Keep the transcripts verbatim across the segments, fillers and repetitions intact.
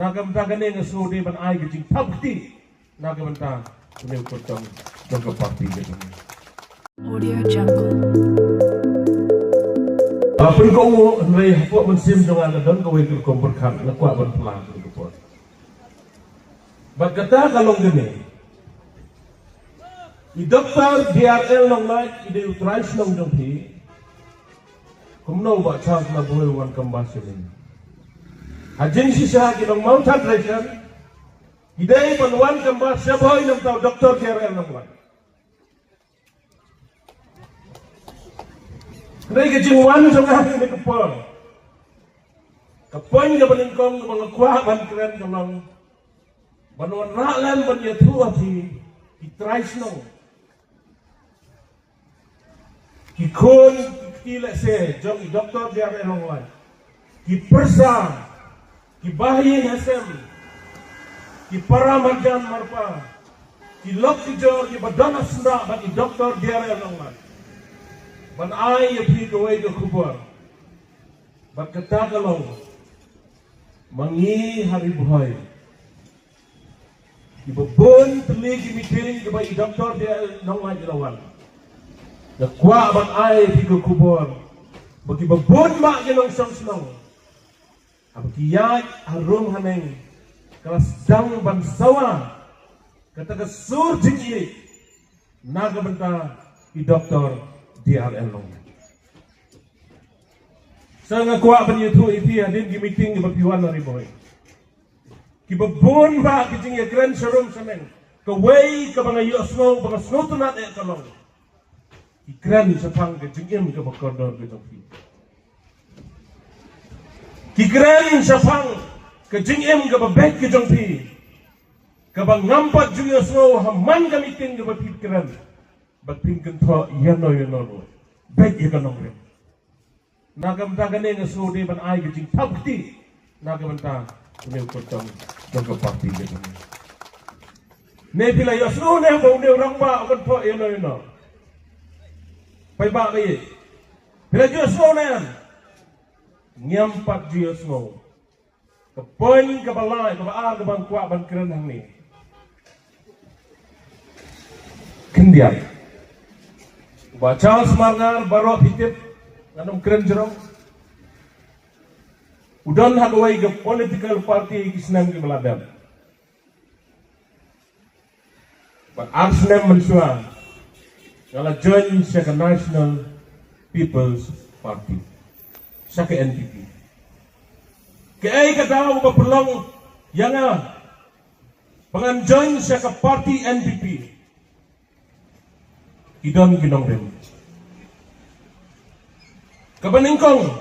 Na ka bynta kane nga sngewdei ban ai ka jingthap kti na ka bynta une u kyrtong jong ka party ka jong ngi. Audio Jungle. Ba pynkohnguh hynrei hapoh mynsiem jong nga ka don kawei ka rukom pyrkhat nga kwah ban pla ha kane ka por. Bad kata ka long kane. I Doktor D R L Nonglait i dei u trai shnong jong phi. Kumno Bah Charles Marbhoi u wan kamba sha me? Ha jingshisha ki nong Mawthadraishan ki dei ban wan kamba sha Bhoi namar u Doktor D R L Nonglait. Hynrei ka jingwan jong nga ha kane ka por, ka point kaba nyngkong kaba nga kwah ban kren ka long ban wanrah lem ban ïathuh ha phi ki trai shnong, ki khun ki kti lehse jong i Doktor D R L Nonglait, ki pyrsa, ki bahaïing hasem, ki para marjan marpa, ki lok ki jor kiba don ha syndah bad i Doktor D R L Nonglait ban ai ïa phi kawei ka khubor. Bad kata ka long, ma ngi ha Ri Bhoi, kiba bun tylli ki meeting kiba i Doktor D R L Nonglait i la wan. Nga kwah ban ai ïa phi ka khubor ba kiba bun bah ki nongshong shnong, haba ki ïaid harum haneng, ka la sdang ban sawa kata ka sur jingïeit na ka bynta i Doktor D R L Nonglait. Sa nga kwah ban ïathuh ïa phi, hadien ki meeting kiba phi wan ha Ri Bhoi, kiba bun bah ki jingïakren sharum shaneng, kawei kaba nga ïohsngew ba nga sngewtynnat eh ka long, ki kren shaphang ka jingim kaba kordor ka jong phi. Ki kren shaphang ka jingim kaba beit ka jong phi, kaba ngam pat ju ïohsngew ha man ka meeting kaba phi kren bad phin kynthoh ïano ïano ruh, beit ïa ka nongrim. Na ka bynta kane nga sngewdei ban ai ka jingthap kti na ka bynta une u kyrtong jong ka party ka jong ngi. Ne phi la ïohsngew ne ba une u rangbah u kynthoh ïano ïano? Paidbah ba ïeit, phi la ju ïohsngew ne em? Ngiam pat ju ïohsngew. Ka point kaba lai, kaba ar kaba nga kwah ban kren hangne. Khyndiat, Bah Charles Marngar, baroh phi tip, ngan ym kren jrong, u don ha kawei ka political party ki snem kiba la dep. Bad ar snem mynshuwa nga la join sha ka National People's Party, sha ka N P P. Kaei ka daw ba pynlong ïa nga ba ngan join sha ka party N P P? Ki don ki nongrim. Kaba nyngkong,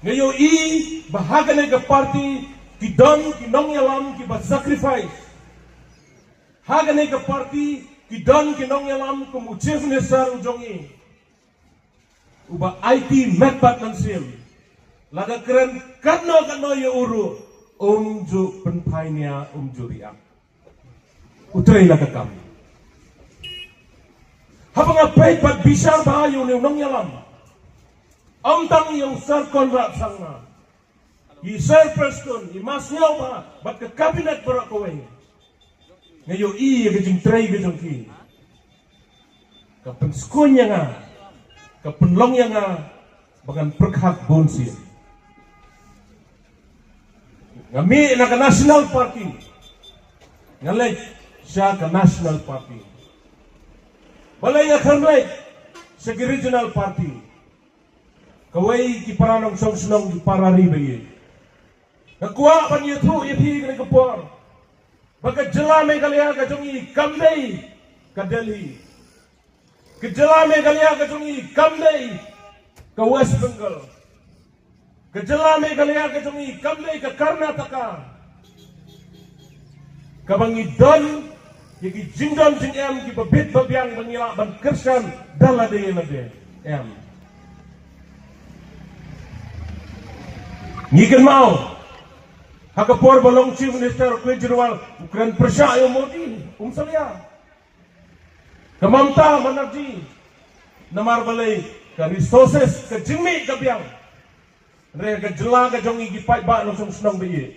nga ïohi ba ha kane ka party ki don ki nongïalam kiba sacrifice. Ha kane ka party ki don ki nongïalam kum u Chief Minister u jong ngi, uba aiti met bad mynsiem. Lada kren katno katno ïa u ruh, um ju pynphai nia, um ju react. U trei la ka kam. Haba nga peit bad bishar bha ïa une u nongïalam, ym tang ïa u Sir Conrad Sangma, i Sir Prestone, i Ma Sniawbha bad ka cabinet baroh kawei, nga ïohi ïa ka jingtrei ka jong ki. Ka pynskhem ïa nga, ka pynlong ïa nga ba ngan pyrkhat bun sien. Nga mih na ka National Party, nga leit sha ka National Party. Balei nga khlem leit sha ki Regional Party? Kawei, ki para nongshong shnong, ki para ri ba ïeit, nga kwah ban ïathuh ïa phi kane ka por ba ka jylla Meghalaya ka jong ngi kam dei ka Delhi. Ka jylla Meghalaya ka jong ngi kam dei ka West Bengal. Ka jylla Meghalaya ka jong ngi kam dei ka Karnataka, kaba ngi don ïa ki jingdon jingem kiba bit ba biang ba ngi lah ban kyrshan da lade lade. Em. Ngi kynmaw ha ka por ba long Chief Minister u Kejriwal, u kren pyrshah ïa u Modi, um salia. Ka Mamta Banerjee, namar balei? Ka resources, ka jingmih ka biang. Hynrei ka jylla ka jong ngi, ki paidbah nongshong shnong ba ïeit,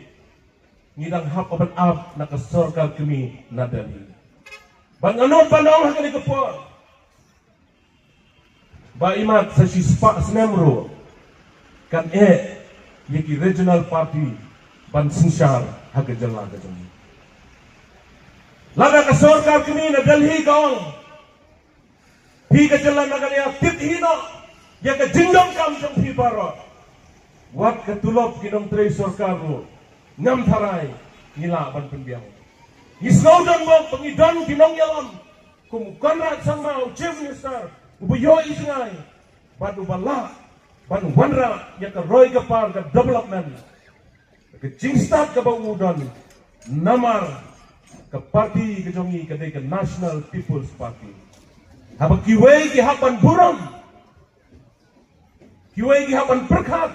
Ngi dang hap ban ap na ka sorkar kmie na Delhi. Bad nga nud ban ong ha kane ka por ba imat sa shispah snem ruh kan eh ïa ki regional party ban synshar ha ka jylla ka jong ngi. Lada ka sorkar kmie na Delhi ka ong, phi ka jylla Meghalaya, tip hi noh ïa ka jingdonkam jong phi baroh. Wat ka tulop ki nongtrei sorkar ruh ngam tharai ngi lah ban pynbiang. Ngi sngew donbok ba ngi don ki nongïalam kum u Conrad Sangma, u Chief Minister uba ïohi jngai bad uba lah ban wanrah ïa ka roi ka par ka development, ka jingstad kaba u don. Namar ka party ka jong ngi ka dei ka National People's Party. Haba kiwei ki hap ban burom, kiwei ki hap ban pyrkhat,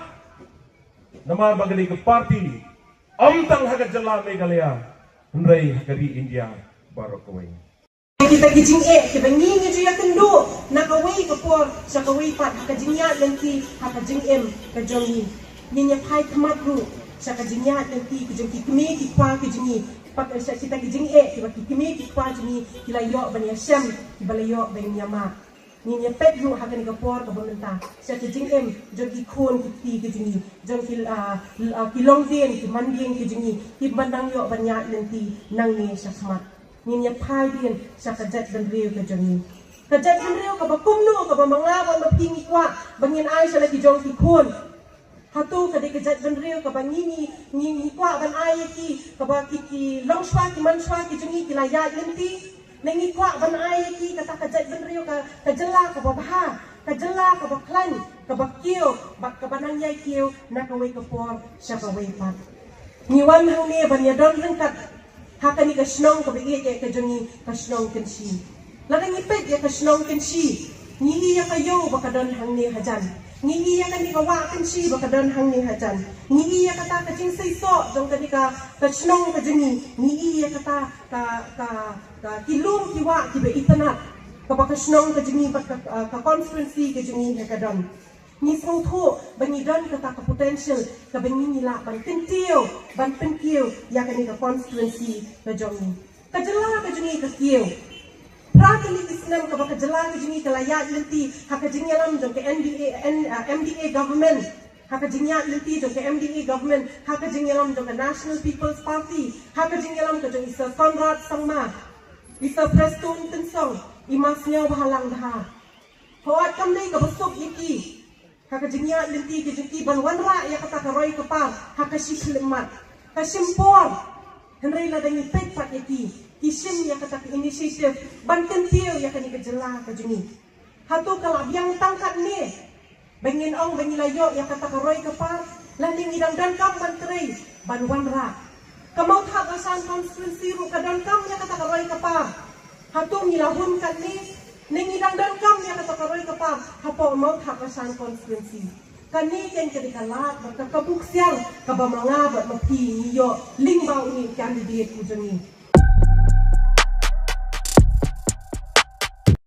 namar ba ka dei ka party ym tang ha ka jylla Meghalaya hynrei ha ka ri India baroh kawei. Kita ki jingeh kiba ngi ngi ju ïakynduh na kawei ka por sha kawei pat, ha ka jingïaid lynti, ha ka jingim ka jong ngi. Ngin ïa phai khmat ruh sha ka jingïaid lynti ka jong ki kmie ki kpa ki jong ngi. Pat sha kita ki jingeh kiba ki kmie ki kpa jong ngi ki la ïoh ban ïashem, kiba la ïoh ban ïamap. Ngin ïa peit ruh ha kane ka por kaba mynta sha ki jingim jong ki khun ki kti ki jong ngi, jong ki, ah, ah, ki longdien ki mandien ki jong ngi kiba dang ïoh ban ïaid lynti nangne sha khmat. Ngin ïa phai dien sha ka jaitbynriew ka jong ngi. Ka jaitbynriew kaba kumno, kaba ma nga bad ma phi ngi kwah ba ngin ai sha la ki jong ki khun. Hato ka dei ka jaitbynriew kaba ngi ngi ngi ngi kwah ban ai ïa ki, kaba ki ki longshuwa ki manshuwa ki jong ngi ki la ïaid lynti? Ne ngi kwah ban ai ïa ki kata ka jaitbynriew, ka ka jylla kaba bha, ka jylla kaba khlaiñ, kaba kiew bad kaba nang ïai kiew na kawei ka por sha kawei pat? Ngi wan hangne ban ïadon ryngkat ha kane ka shnong kaba ïeit ïa ka jong ngi, ka shnong Kynshi. Lada ngi peit ïa ka shnong Kynshi, ngi i ïa ka ïew ba ka don hangne hajan. Ngi i ïa kane ka wah Kynshi ba ka don hangne hajan. Ngi i ïa kata ka jingseisoh jong kane ka, ka shnong ka jong ngi. Ngi i ïa kata ka, ka, ka ki lum ki wah kiba itynnad kaba ka shnong ka jong ngi bad ka, ka, ka constituency ka jong ngi ha ka don. Ngi sngewthuh ba ngi don kata ka potential kaba ngi ngi lah ban kyntiew, ban pynkiew ïa kane ka constituency ka jong ngi. Ka jylla ka jong ngi ka kiew. Phra tylli ki snem kaba ka jylla ka jong ngi ka la ïaid lynti ha ka jingïalam jong ka N D A, N, ah, M D A government. Ha ka jingïaid lynti jong ka M D A government, ha ka jingïalam jong ka National People's Party, ha ka jingïalam ka jong i Sir Conrad Sangma, i Sir Prestone Tynsong, i Ma Sniawbhalang Dhar. Hooid kam dei kaba suk ïa ki ha ka jingïaid lynti ka jong ki ban wanrah ïa kata ka roi ka par ha ka shi khyllipmat, ka shim por. Hynrei lada ngi peit pat ïa ki, ki shim ïa kata ka initiative ban kyntiew ïa kane ka jylla ka jong ngi. Hato ka la biang tang katne ba ngin ong ba ngi la ïoh ïa kata ka roi ka par? Lane ngi dang donkam ban trei ban wanrah? Ka Mawthadraishan constituency ruh ka donkam ïa kata ka roi ka par. Hato ngi la hun katne? Ne ngi dang donkam ïa kata ka roi ka par hapoh Mawthadraishan constituency? Kane keiñ ka dei ka lad bad ka kabu ksiar kaba ma nga bad ma phi ngi ïoh lyngba une u candidate u jong ngi.